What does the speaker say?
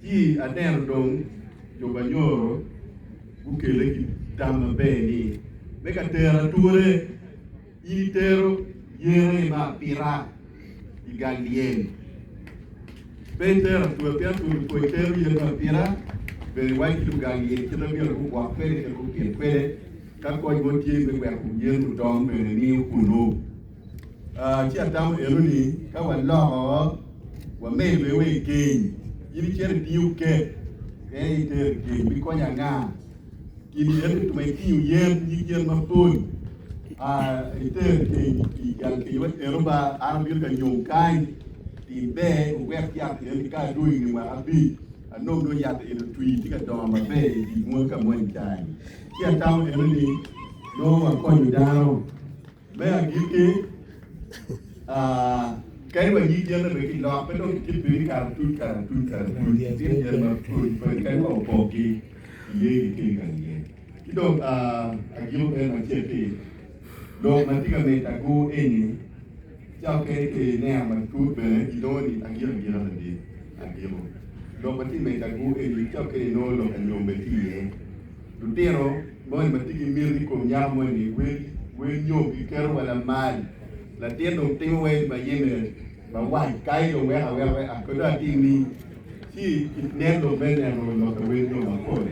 Ci aneno dong jo Banyoro gukele ki tam maber ni me ka tero ature, in itero yen aye me apita i gang lyel. Pe itero ature pien ature otwo itero yen me apita bene iwaco ki lugang lyel kit ma myero gugwok kwede kit ma gupit kwede ka koc mo tye me weko yen odong bene miyo kunu. Ci atamo eno ni ka waloko wamedo bene wa i keny, in icito itingo kek en aye itero i keny bikonyo anga? Gin eno ni tuma itingo yen nyig yen mapol itero i keny i gang keny wa eno ba an abino ka nyom kany tim ber wuwek yat eni ka adwogo inge mwaka abic anong nongo yat eni otwi tye ka dongo maber i dye bunga ka moni cani ci atamo eno ni nongo wakonyo dano. Me agikki, kadi wa nyig yen bene kilok, pe dong kitye piri karatuc, karatuc, karatuc, kitye yen mapol kadi wa opoki iye gitye ka iye. Ki dong agiko bene macek-ki, lok ma tye ka medo agur eni, ca okene ki ineno matut bene inongo ni agiko agika ladit, agiko. Lok ma tye ka medo agur eni, ca okene inongo lok anyom bene tye iye. Lutino moni ma tye ki miti i kom nyako moni wel wel nyo giketo wa lamal. Latin dong timo wel ma yeme mawac kai dong weko aweka wek akod dong atim ni ci inen dong me neno lok ka wel nyo mapol.